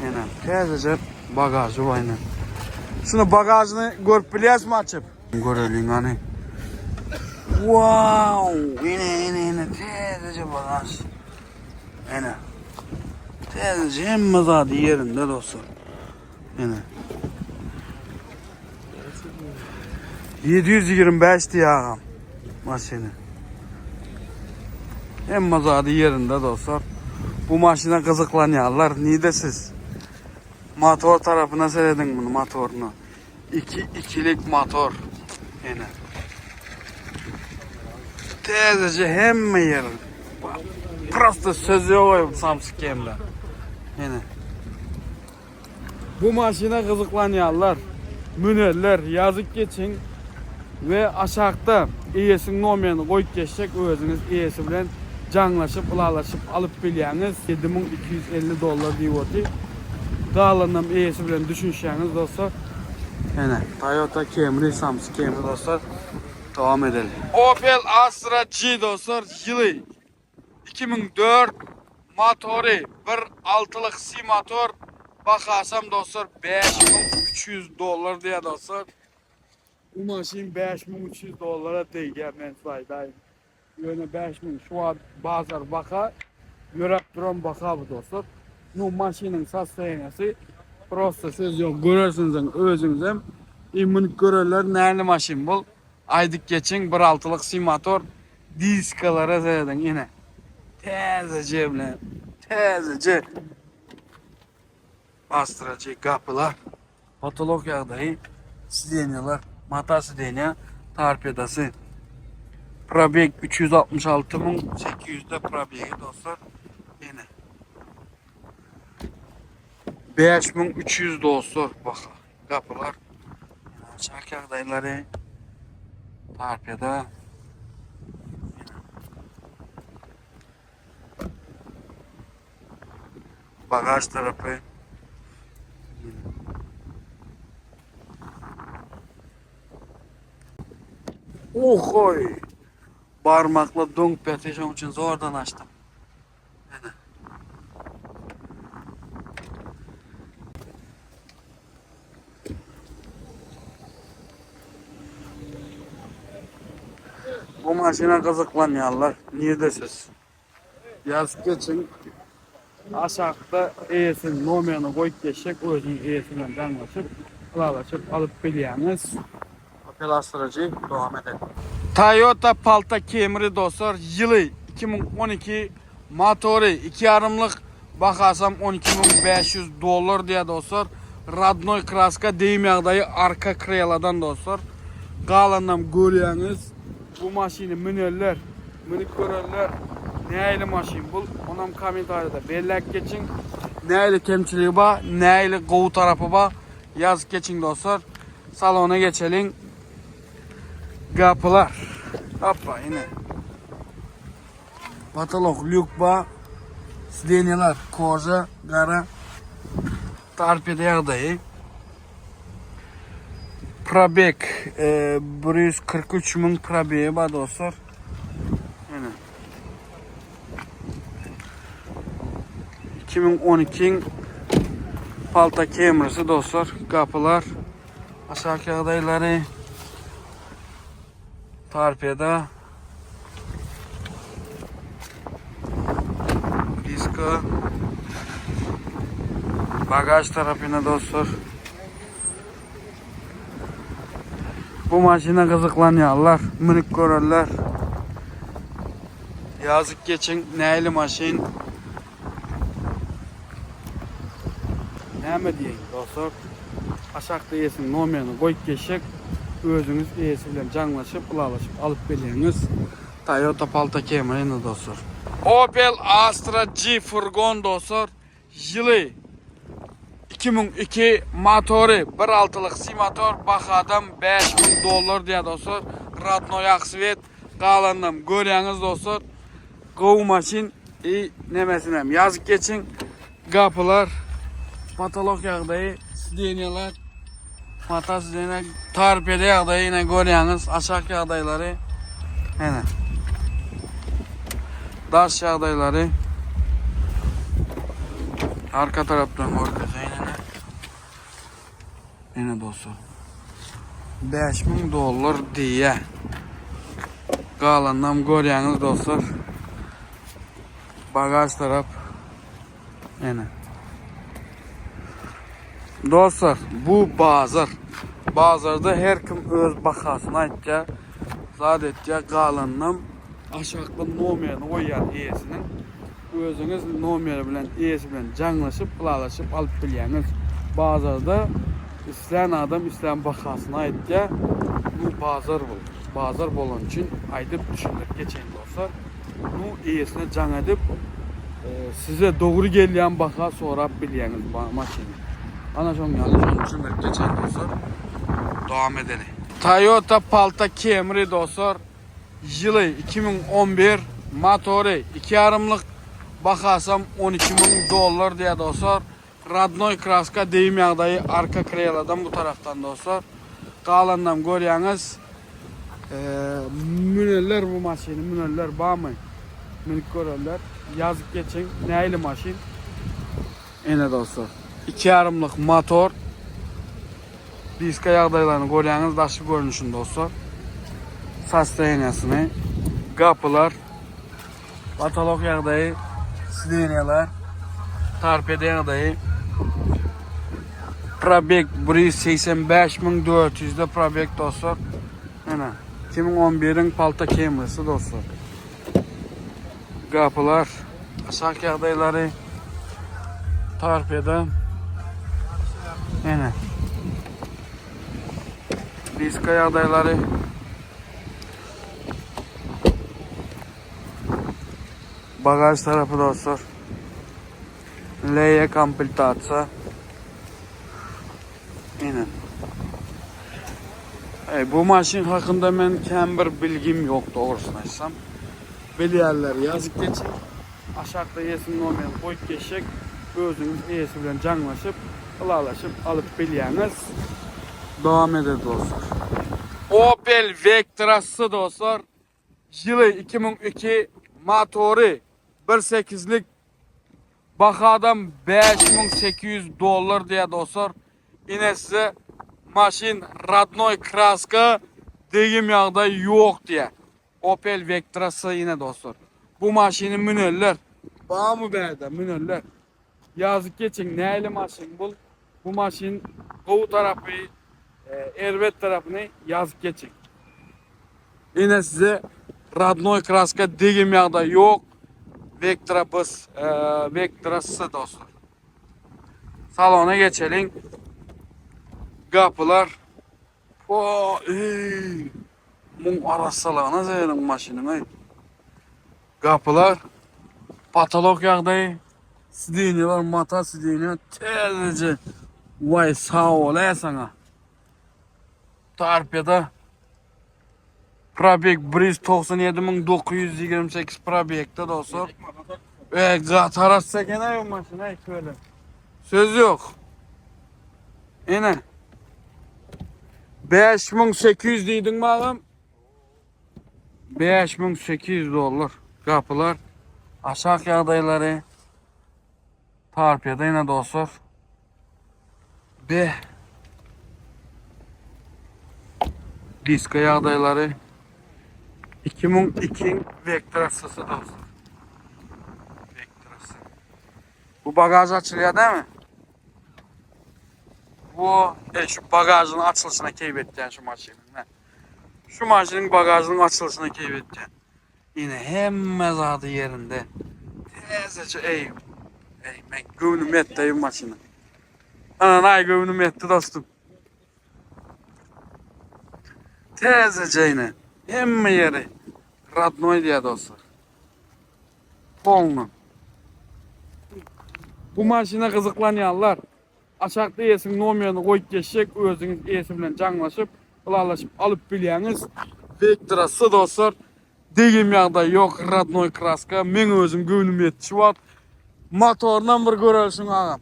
[SPEAKER 1] Ine täzeje bagajy bar ine. Şunu bagajyny görüp bilýäsmi açyp? Göreliň hany. Wow! Ine ine ine täzeje bagaj. Ine. Täzeje hemme zady ýerinde dostlar. Ine. 725 diýýär agam. Maşyny. Hemme zady ýerinde dostlar. Bu maşyna gyzyklanýarlar. Nide siz? Motor tarapyna serediň bunu motoryna. 2 ikilik motor. Ene. Täzeje hemme ýer. Prosta söz ýok Samsung Camry. Ene. Bu maşyna gyzyklanýanlar, münerler ýazyp geçiň we aşakda Eýesiniň nomerini goýup geçsek özüňiz eýesi bilen jaňlaşyp ylalaşyp alyp bilýäňiz. 7250 dollar diýip otyr. Galanynam eýesi bilen düşünişýäňiz dostlar. Ene Toyota Camry samsy Camry dostlar. Dowam edeli. Opel Astra G dostlar ýyly 2004 motory bir altylyk C motor bahasam dostlar 5300 dollar diýýär dostlar. Bu maşyn 5300 dollara degýär men size aýdaýyn. Ýöne 5000 şu wagt bazar baha ýöräp duran baha bu dostlar. Nu maşynyň sostoýaniýasy prosta söz ýok görersiňiz özüňizem. I münüp görerler näli maşyn bul. Aýdyp geçiň bir altylyk C motor diskalara serediň ine. Täzeje bilen täzeje. Astrajy gapylar. Potolok ýagdaýy, sidenýalar, mata sidenýa, torpedasy. Probeg 366 800-de probegi dostlar. Ine. 5300 dostlar bak gapylar. Aşak ýagdaýlary torpeda. Bagaj tarapy. Ohoy! Barmakla doňup ýatyr, şonuň üçin zordan açdym. Ene. Bu maşyna gyzyklanýanlar nirdesiz? Ýazyp geçiň. Aşakda eýesiniň nomerini goýup geçjek, özüňiz eýesi bilen jaňlaşyp, ylalaşyp alyp bilýäňiz. Opel Astra G dowam edelim. Toyota Palta Camry dostlar ýyly 2012 motory 2 ýarymlyk bahasam 12500 dollar diýýär dostlar. Radnoý kraska deým ýagdaýy arka kreladan dostlar. Galanynam görýäňiz. Bu maşyny münerler, münüp görerler. Nähili maşyn bul? Onam kommentariýada belläp geçiň. Nähili kemçiligi bar, nähili gowy tarapy bar ýazyp geçiň dostlar. Salona geçeliň. Gapylar. Hoppa ine. Potolok lýuk bar. Sidenýalar koža, gara. Torpeda ýagdaýy. Probeg 143 müň probegi bar dostlar. Ene. 2012 Palta Camry'si dostlar. Gapylar. Aşak ýagdaýlary. Torpeda. Diska. Bagaj tarapyna dostlar. Bu maşyna gyzyklanýarlar, münüp görerler. Ýazyp geçiň, nähili maşyn? Näme diýeýin dostlar? Aşakda eýesiniň nomerini goýup geçjek. Özüňiz eýesi bilen jaňlaşyp, ylalaşyp alyp bilýäňiz. Toyota Palta Camry indi dostlar. Opel Astra G furgon dostlar. Ýyly 2002 motory 1 altylyk C motor bahadam 5000 dollar diýýär dostlar. Radnoý ak svet galanynam görýäňiz dostlar. Gowy maşyn i nemesinem ýazyp geçiň. Gapylar, potolok ýagdaýy, sidenýalar, mata sidenýa, torpeda ýagdaýy ýene görýäňiz, aşak ýagdaýlary. Ene. Daş ýagdaýlary. Arka tarapdan görkezeýin ene. Ene dostlar. 5000 dollar diýýä. Galanynam görýäňiz dostlar. Bagaj tarap. Ene. Dostlar, bu bazar. Bazarda her kim öz bahasyny aýtýar. Zat etýär, galanynam aşakda nomerini goýýar eýesiniň. Özüňiz nomeri bilen eýesi bilen jaňlaşyp, ylalaşyp alyp bilýäňiz. Bazarda islän adam islän bahasyny aýtýar. Bu bazar bu. Bazar bolany üçin aýdyp düşündirip geçeýin dostlar. Bu eýesine jaň edip size dogry gelýän baha sorap bilýäňiz maşyny. Ana şoň ýaly şony düşündirip geçeýin dostlar. Dowam edeli. Toyota Palta Camry dostlar. Ýyly 2011, motory 2 ýarymlyk, bahasam 12 müň dollar diýýär dostlar. Radnoý kraska deýim ýagdaýy arka kreladan bu tarapdan dostlar. Galanynam görýäňiz. Müneller bu maşyny müneller barmy? Münüp görerler. Ýazyp geçiň nähili maşyn? Ene dostlar. 2 ýarymlyk motor. Diska ýagdaýlaryny görýäňiz daşky görnüşini dostlar. Sostoýaniýasyny. Gapylar. Patolok ýagdaýy, sidenýalar, torpeda ýagdaýy. Probeg 185400 de probeg dostlar. Ene 2011-iň palta Camry-si dostlar. Gapylar, aşak ýagdaýlary, torpeda. Ene. Diska ýagdaýlary. Bagaj tarapy dostlar. L komplektasiýa. Ine. Ey, bu maşyn hakynda men kän bir bilgim ýok dogrusyny aýtsam. Bilýänler ýazyp geçiň. Aşakda eýesiniň nomerini goýup geçjek. Özüňiz eýesi bilen jaňlaşyp, ylalaşyp alyp bilýäňiz. Dowam eder dostlar. Opel Vectra S dostlar. Ýyly 2002, motory bir sekizlik, bahadam 5800 dollar diýýär dostlar. Ine size maşyn rodnoý kraska degim ýagdaý ýok diýýär. Opel Vectra S ine dostlar. Bu maşyny münerler. Barmy bärde münerler. Ýazyp geçiň nähili maşyn bul. Bu maşyn gowy tarapy, erbet tarapyny ýazyp geçiň. Ine size rodnoý kraska degim ýagdaý ýok. Vectra bus, Vectra S dostlar. Salona geçeliň. Gapylar. O, ey. Muň arassalygyna zeriň maşynyň ey. Gapylar, patolok ýagdaýy, sidenýalar mata sidenýa täzeje. Waý sag bol ey saňa. Torpeda Probeg 197928 probegde dostlar. E, gaty arassa eken ey bu maşyn ey köle. Söz ýok. Ene. 5800 diýdiň agam? 5800 dollar. Gapylar. Aşak ýagdaýlary. Torpeda ýene dostlar. B. Diska ýagdaýlary. 2002 Vectra-sy dostlar. Vectra-sy. Bu bagaj açylýar dämi? Bu e, şu bagajyň açylyşyna keýp etýän şu maşynyň. Şu maşynyň bagajynyň açylyşyna keýp etýän. Ine hemme zady ýerinde. Täzeje eý. Eý men göwnüm ýetdi bu maşyna. Ana göwnüm ýetdi dostum. Täzeje ine. Hemme ýeri rodnoý diýýär dostlar. Polny. Bu maşyna gyzyklanýanlar aşakda eýesiniň nomerini goýup geçjek, özüňiz eýesi bilen jaňlaşyp, ylalaşyp alyp bilýäňiz. Vectra S dostlar, degim ýagdaý ýok, rodnoý kraska. Meň özüm göwnüm ýetdi şu wagt. Motorynam bir görelşiň agam.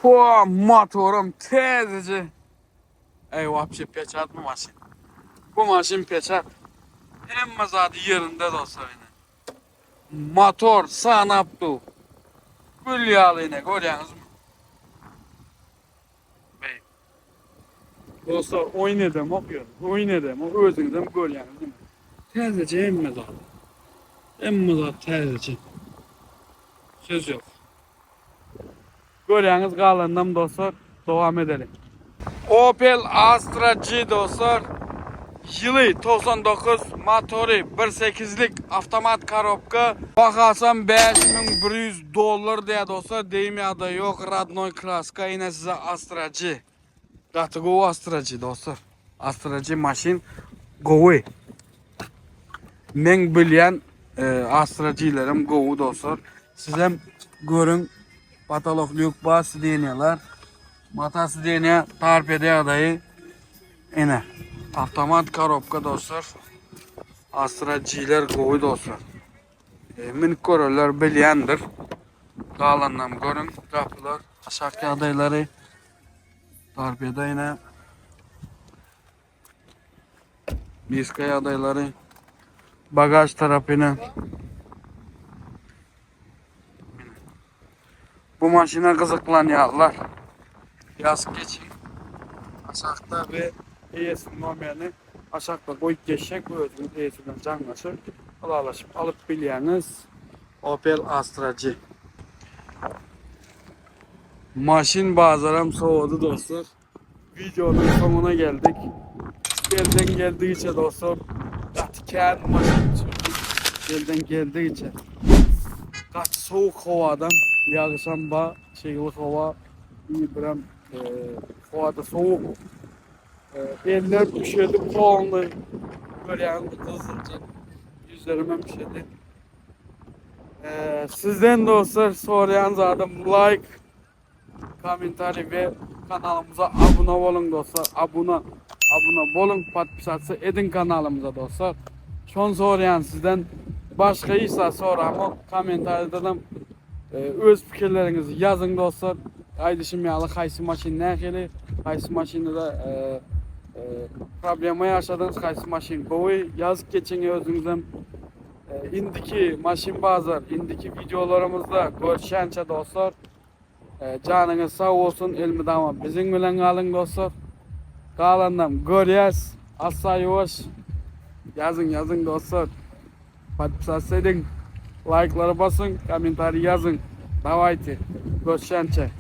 [SPEAKER 1] Po, motoram täzeje. Ey wapşe peçat bu maşyn. Bu maşyn peçat. Hemme zady ýerinde dostlar ine. Motor sanap dur. Gül ýaly ine görýäňizmi? Bey. Dostlar oýun edemok ýöne. Oýun edemok özüňizem görýäňiz ine. Täzeje hemme zat. Hemme zat täzeje. Söz ýok. Görýäňiz galanynam dostlar dowam edeliň. Opel Astra G dostlar. Ýyly 99, motory 1.8-lik awtomat korobka. Bahasam 5100 dollar diýýär dostlar. Degim ýagdaýy ýok, rodnoý kraska ine size Astra G. Gaty gowy Astra G dostlar. Astra G maşyn gowy. Meň bilýän e, Astra G-lerim gowy dostlar. Sizem görüň patolok lýuk bar sidenýalar. Mata sidenýa torpeda ýagdaýy ine. Avtomat korobka dostlar. Astra G'ler gowy dostlar. E, münüp görenler bilýändir. Galanynam görüň. Gapylar, aşak ýagdaýlary. Torpeda ýene. Diska ýagdaýlary. Bagaj tarapyna. Bu maşyna gyzyklanýarlar. Ýazyp geçiň. Aşakda we eýesiniň nomerini aşakda goýup geçjek. Özüňiz eýesi bilen jaňlaşyp, ylalaşyp alyp bilýäňiz. Opel Astra G. Maşyn bazaram sowady dostlar. Videonun soňuna geldik. Elden geldigiçe dostlar gaty kän maşyn sürdük. Elden geldigiçe. Gaty sowuk howadan ýagyşam ba, çygly howa, iyi birem e, howada sowuk. E, eller üşedi, polny görýän gyzylja. Ýüzlerim hem üşedi. E, sizden dostlar soraýan zadym like, Kommentariý we kanalymyza abuna boluň dostlar. Abuna abuna boluň, podpisatsa ediň kanalymyza dostlar. Şony soraýan sizden. Başga hiç zat soramok. Kommentariýada e, öz pikirleriňizi ýazyň dostlar. Aýdyşym ýaly haýsy maşyn nähili, haýsy maşynda e, e, problema ýaşadyňyz, haýsy maşyn gowy ýazyp geçiň özüňizem. E, indiki maşyn bazar, indiki wideolarymyzda görüşýänçä dostlar. Janyňyz sag bolsun elmydama biziň bilen galyň dostlar. Galanam görýäs. Assa ýuwaş. Ýazyň ýazyň dostlar. Podpisatsa ediň. Laýklary basyň, kommentariý ýazyň. Dawayte. Görüşýänçä.